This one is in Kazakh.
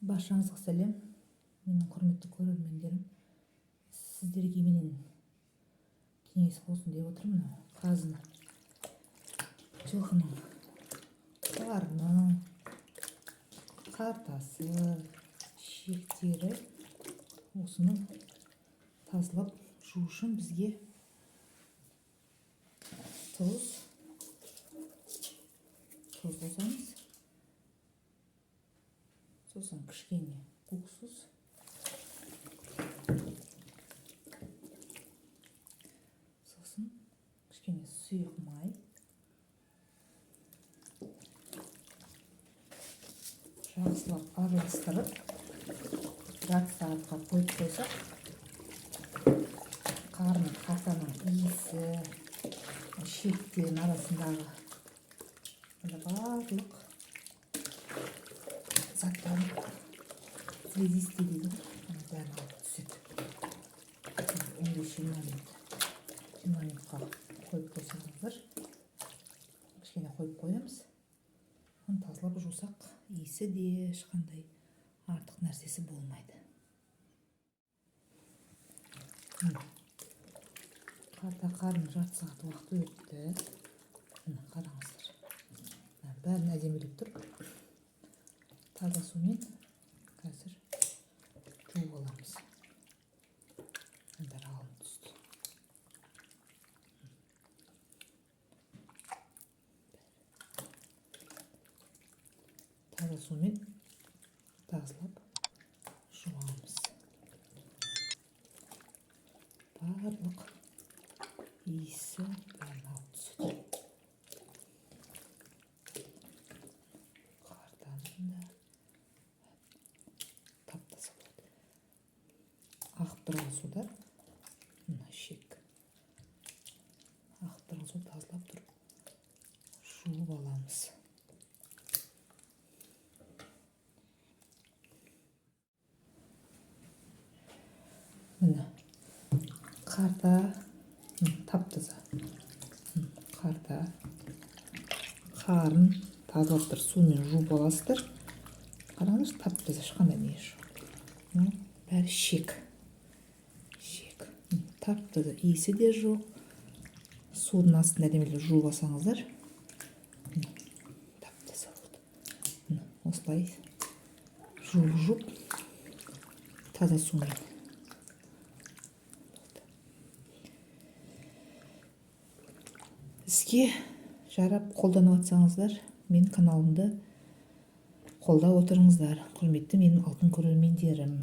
Баршаңызға сәлем, менің құрметті көрермендерім. Сіздерге менен кеңес болсын деп отырмын. Мынау қазыны, жылқының қарны, қартасы, ішектері, осыны тазалап жуу үшін бізге тұз қосамыз. Сосын кішкене уксус, сосын кішкене сұйық май, жақсылап араластырып жарты сағатқа қойып қойсақ, қарын, қартаның иісі, ішектердің арасындағы барлық заттарын, слизистый дейді ғой, оның бәрін алып түседі. 15-20 минут, 20 минутқа қойып қойсаңыздар, кішкене қойып қоямыз. Оны тазалап жусақ, иісі де, ешқандай артық нәрсесі болмайды. Қарта, қарын жарты сағат уақыт өтті. Міне, қараңыздар, бәрін әдемілеп тұр. Таза сумен қазір жуып аламыз. Бәрі алынып түсті. Таза сумен тазалап жуамыз. Барлық иісі бәрін алып түседі. Қартаның да тап-таза болады. Ағып тұрған суда, мына ішек ағып тұрған су, тазалап тұрып жуып аламыз. Міне, қарта тап-таза. Қарта, қарын тазалап тұр, сумен жуып аласыздар. Қараңыздаршы, тап-таза, ешқандай не жоқ. Мынау бәрі ішек. Ішек тап-таза, иісі де жоқ. Судың астында әдемілеп жуып алсаңыздар, тап-таза болады. Міне, осылай жуып, жуып таза сумен. Іске жарап қолданып жатсаңыздар, менің каналымды қолдап отырыңыздар, құрметті менің алтын көрермендерім.